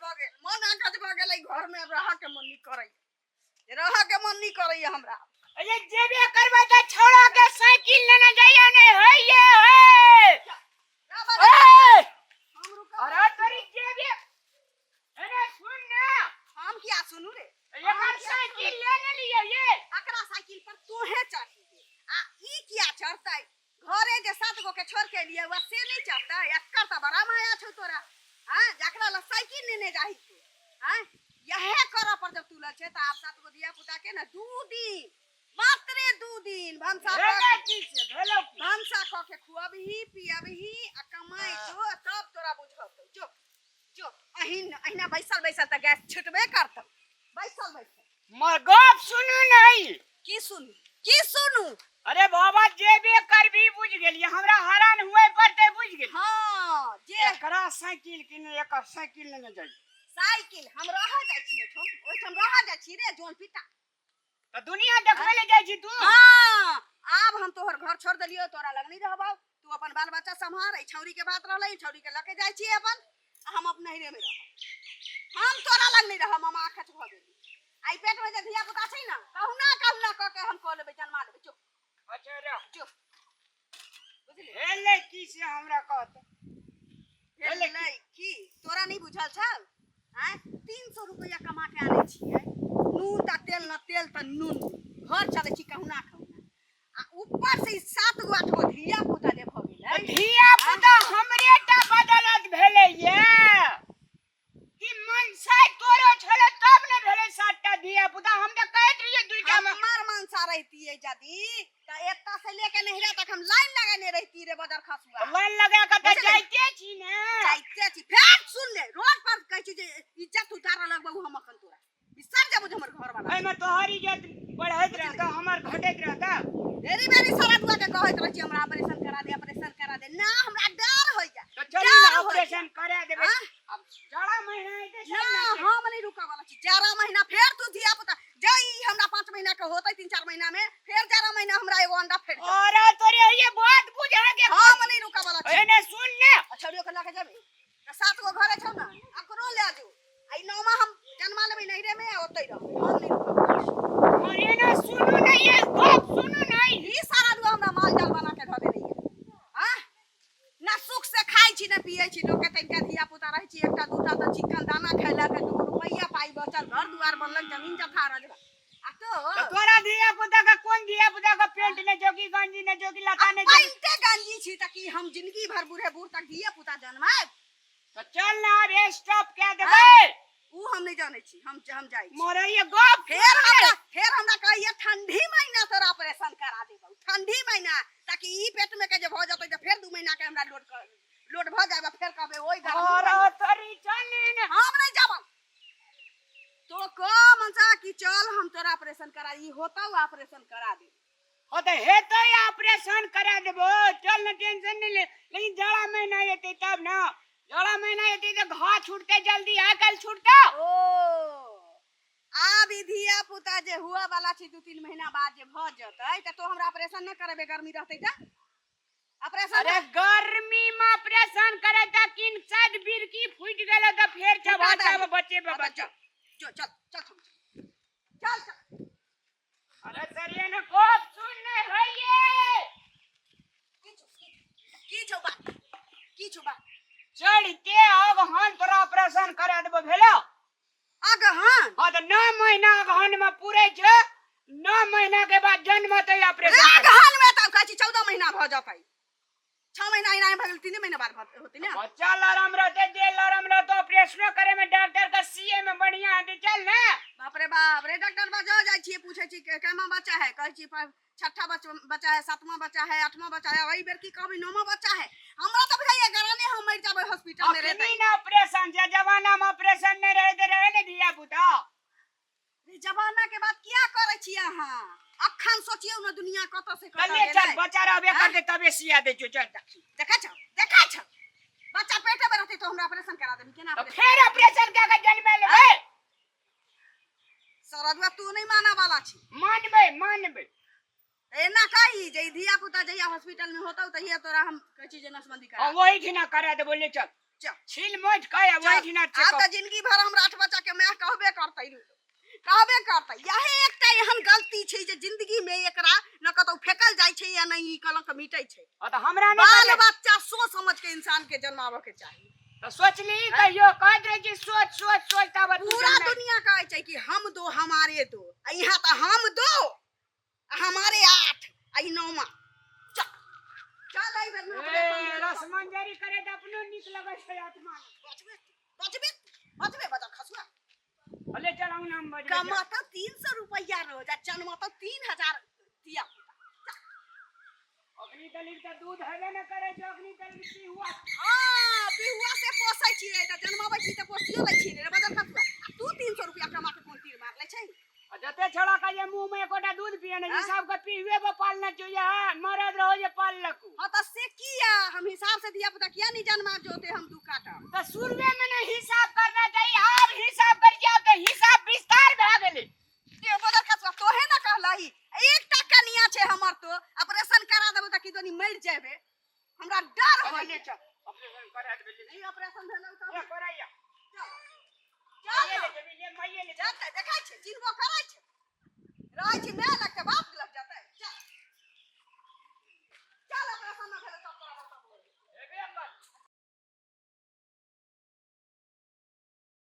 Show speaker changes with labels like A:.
A: भऽ गेल, मन आकच भऽ गेल। एहि घरमे आब रहऽ के मन नहि करैया, रहऽ के मन नहि करैया हमरा।
B: अरे जेबे करबै तऽ छोड़ा के साइकिल लेने जाइयो ने होइए हे। ए
A: हम रुकब।
B: अरे तोरी जेबे, अरे सुन ना।
A: हम किया सुनू रे?
B: एकर साइकिल ले ने लियो ये।
A: अकरा साइकिल पर तोहे चढ़ी आ ई किया चढ़तै? घरे जे सात गो के छोड़ के एलियै वह से नहीं चढ़तै? एकर तऽ बड़ा माया छौ तोरा। हाँ, जकरा ला साइकिल लेने जाही तू। हाँ, यहे करऽ पर जब तुलल छै तऽ आब सात गो धिया पुता के ने 2 दिन, मात्रे 2 दिन भनसा कऽ
B: भेलै की से भेलौ की?
A: भनसा कऽ के खुअबही पियबही आ कमाइ जो, तब तोरा बुझतौ। जो जो, अहिन अहिना बैसल बैसल तऽ गैस छुटबे करतौ बैसल बैसल।
B: मगर गप सुनू नहीं।
A: की सुनू, की सुनू?
B: अरे बाबा, जेबे करबी बुझ गेलियै, हमरा हरान हुए पड़तै, बुझ गेलियै?
A: हाँ, जे
B: एकरा साइकिल किने, एकर साइकिल लेने जाइ।
A: साइकिल हम रह जाइ छी ओहिठाम, ओहिठाम रह जाइ छी रे जोन पिता।
B: तऽ दुनिया देखबै ले जाइ छी तू?
A: हाँ, आब हम तोहर घर छोड़ देलियो, तोरा लग नहीं रहबौ। तू अपन बाल बच्चा सम्हार। एहि छौरी के बात रहलै, छौरी के लके जाइ छी अपन आ हम अपन नैहरे में रहब। हम तोरा लग नहीं रहब। मामा आखच भऽ गेली। आई पेट में जे धिया पुता छै ने, कहुना कहुना कऽ के हम कऽ लेबै, जन्मा लेबै। चुप।
B: अच्छा रह।
A: चुप, बुझली?
B: भेलै की से हमरा कहत। भेलै की?
A: भेलै की, तोरा नहीं बुझल छौ? आँय, 300 रुपैआ कमा के आनै छियै, नून तऽ तेल न, तेल तऽ नून, घर चलै छी कहुना कहुना आ ऊपर से ई सात गो आठ गो धिया पुता जे भऽ गेलै।
B: धिया पुता हमरे टा बदलत भेलै ये कि मनसा तोरो छलै तब ने भेलै सातटा धिया पुता? हम तऽ कहैत रहियै दुईटा मे।
A: हमर मनसा रहितियै यदि तऽ एतऽ से लेके नैहरा तक हम लाइन लगेने रहिती रे बदर खसुआ।
B: लाइन लगा कऽ तऽ
A: बुझलियै?
B: जाइते छी ने।
A: जाइते छी। फेर सुन ले, रोड पर कहै छी जे इज्जत उतारऽ लगबौ हम अखन तोरा। बिसर जेबौ जे हमर घर वाला।
B: एहिमे तोहर इज्जत बढ़ैत रहता, हमर घटैत रहता?
A: बेरी बेरी सारा दुआ के कहैत रहै छी, हमरा ऑपरेशन करा दे, ऑपरेशन करा दे ना, हमरा डर होइया।
B: तऽ चलू ने।
A: डर होइया।
B: ऑपरेशन करा देबै।
A: आँ?
B: अब जाड़ा महीना एतै
A: ना।
B: सब ने।
A: हम नहीं रुकऽ वाला छी। जाड़ा महीना फेर तू धिया पुता जई हमरा 5 महीना के होतै, 3-4 महीना में फेर जाड़ा महीना हमरा एगो अंडा फेट जाए।
B: अरे तोरे ये बात बुझा के।
A: हम नहीं रुकऽ वाला छी।
B: एने सुन ने।
A: छौड़ियो के लऽ के जेबै तऽ सात गो घरे छौ ने, अकरो लए जो। आ ई नौमा हम जन्मा लेबै नैहरे में आ ओतै रहबै। हम नहीं रुकऽ वाला छी।
B: और एने सुनू ने, ये गप सुनू नहीं।
A: ई सारा दुआ हमरा माल जाल बना के धऽ देने ये। आँ, ना सुख से खाइ छी, ना पियै छी। लोक के तनिका धिया पुता रहै छी एकटा दूटा तऽ चिकन दाना खैलक, दूगो रुपैआ पाइ बचल, घर दुआर बनलक, जमीन जथा रजबा आ तो
B: तऽ तोरा धिया पुता के कोन धिया पुता के पेंट ने जोगी, गंजी ने जोगी, लता ने जोगी?
A: पैंटे गंजी छी तऽ की हम जिंदगी भर बूढ़े बूढ़ तक धिया पुता जन्मायब?
B: तऽ चल ने, आब स्टॉप कए देबै।
A: ऊ हम नहीं जानै छी। हम जाइ छी।
B: मोरे ये गप
A: फेर हमरा, फेर हमरा कहैया, ठंडी महीना तोरा ऑपरेशन करा देबौ, ठंडी महीना, ताकि ई पेट में के जे भऽ जेतै तऽ फेर 2 महीना के हमरा लोड लोड भऽ जायब आ फेर कहबै ओहि गर्मी
B: अरे
A: महीना।
B: तोरी चल ने।
A: हम नहीं जाबौ। तो कह मनसा कि चल, हम तोरा ऑपरेशन करा, ई होतौ ऑपरेशन करा दे।
B: हो तऽ हेतै, ऑपरेशन करा देबो, चल ने, टेंशन नहीं ले। लेकिन जाड़ा महीना एतै तब ने। जाड़ा महीना एतै तऽ घाव छूटतै जल्दी, आइ काल्हि छूटतौ?
A: ओ आब ई धिया पुता जे हुआ वाला छै, 2-3 महीना बाद जे भऽ जेतै तऽ तो हमरा ऑपरेशन नहि करेबै? गर्मी रहतै तऽ ऑपरेशन
B: अरे गर्मी में ऑपरेशन करे तऽ किन शायद बिरकी फूटि गेलो तऽ फेर
A: फुटा
B: चबा
A: दही।
B: चब बचे
A: हाँ, तऽ
B: बच्चा।
A: चल, चल चल चल चल चल।
B: अरे सरिये ने, गप सुन नहीं होइए।
A: की छौ, की छौ बात, की छौ बात?
B: चढ़ते अगहन तोरा ऑपरेशन करा देबो, भेलो?
A: अगहन?
B: हाँ, तऽ 9 महीना अगहन में पूरे छै, 9 महीना के बाद जन्म होतै, ऑपरेशन करा।
A: अगहन में तऽ कहै छी 14 महीना भऽ जेतै। 6 महीना एना भऽ गेल, 3 महीना बाद होतै ने।
B: बच्चा लरम रहते, देह लरम रहते, ऑपरेशनो करे में डॉक्टर का सीए में बढ़िया हेतै। चल ने।
A: बाप रे बाप रे, डॉक्टर बा जो जाइ छियै, पूछै छी केमा बच्चा है, कहै छी छठा बच्चा बच्चा है, सातवां बच्चा है, आठवां बच्चा है। एहि बेर की कहबै, नौवां बच्चा है। हमरा तऽ बुझाइया गराने हम मरि जाबै हॉस्पिटल में
B: अखनी
A: रहतै।
B: ने ऑपरेशन छै, जमाना में ऑपरेशन नहीं रहे तऽ रहे ने धिया पुता?
A: रे, जमाना के बात किया करै छी अहाँ? अखन सोचियौ ने, दुनिया कतऽ से कतऽ
B: चल चल।
A: गेलै।
B: बच्चा रहबे
A: हाँ?
B: करतै तबे सिया दै छियौ, चल।
A: देखै छौ, देखै छौ, बच्चा पेटे में रहतै तो हमरा ऑपरेशन करा देबी? केना
B: तऽ
A: ऑपरेशन?
B: फेर ऑपरेशन कए के जन्मे लेबै।
A: सरदुआ, तू नहीं मानऽ वाला छी।
B: मानबै, मानबै।
A: एना कही जे ई धिया पुता जहिया हॉस्पिटल में होतौ तहिया तोरा हम कहै छी जे नसबंदी करा।
B: हम वही ठिना करा देबो, ले चल।
A: चल।
B: छील मोट कऽ आ
A: चल,
B: ओहिठिना
A: आब
B: चेकअप
A: तऽ जिंदगी भर हमरा आठ बच्चा के माय कहबे करतै, कहबे करतै। यही एकटा एहन गलती छै जे जिंदगी में एकरा न कतौ फेकल जाइ छै या न ई कलंक मिटै छै।
B: आ तऽ हमरा नहि
A: बाल
B: करै।
A: बच्चा सोच समझ के इंसान के जन्माबऽ के चाही।
B: तऽ सोचली कहियो कहैत रहै छी सोच सोच सोच ताबत तू
A: पूरा
B: जन्माइ।
A: दुनिया कहै छै कि हम दो हमारे दो, आ यहाँ तऽ हम दो आ हमारे आठ आ ई नौमा। चल चल, एहि बेर
B: ए,
A: ऑपरेशन भेल।
B: रसमंजरी करे तऽ अपनो नीक लगै छै आत्मा।
A: बचबे बचबे बचबे बचल खसुआ।
B: अले चल अंगना में बजबै।
A: कमाता 300 रुपया रोज आ जन्माता 3000 दिया।
B: अग्नि तलिक तऽ दूध हेबे ने करै छै, अग्नि तलिक पिहुआ।
A: हाँ, पिहुआ से पोसै छियै तऽ जन्माबै छी तऽ पोसियो लै छियै रे बदल खसुआ। आ तू 300 रुपया कमा के कोन तीर मारले छै?
B: आ जते छोड़ा के जे मुंह में एकोटा दूध पिए ने,
A: हाँ?
B: ई सबके पिहुए पर पालना चाहिए। हाँ, मरद रहो जे पाललकू।
A: हाँ तऽ से किया हम हिसाब से दिया पुता किया नहीं जन्मा जोते हम दू काटब?
B: तऽ शुरुए में ने हिसाब करना चाहिए, आब हिसाब कर जाओ तऽ हिसाब विस्तार भए गेलै।
A: ए बदल खसुआ, तोहे ना कहलही एकटा कनिया छै हमर, तो ऑपरेशन करा देबो तऽ की दोनी मरि जेबे, हमरा डर
B: अरे
A: होइए।
B: ले चल, ऑपरेशन करा देबै ले।
A: नहीं ऑपरेशन भेलौ तऽ
B: ए, करैया।
A: चल चल
B: ले
A: ना।
B: जेबी, ले, माइये ले।
A: चल तऽ देखै छै, चिन्हबो करै छै, रहै छै माय लगते बाप।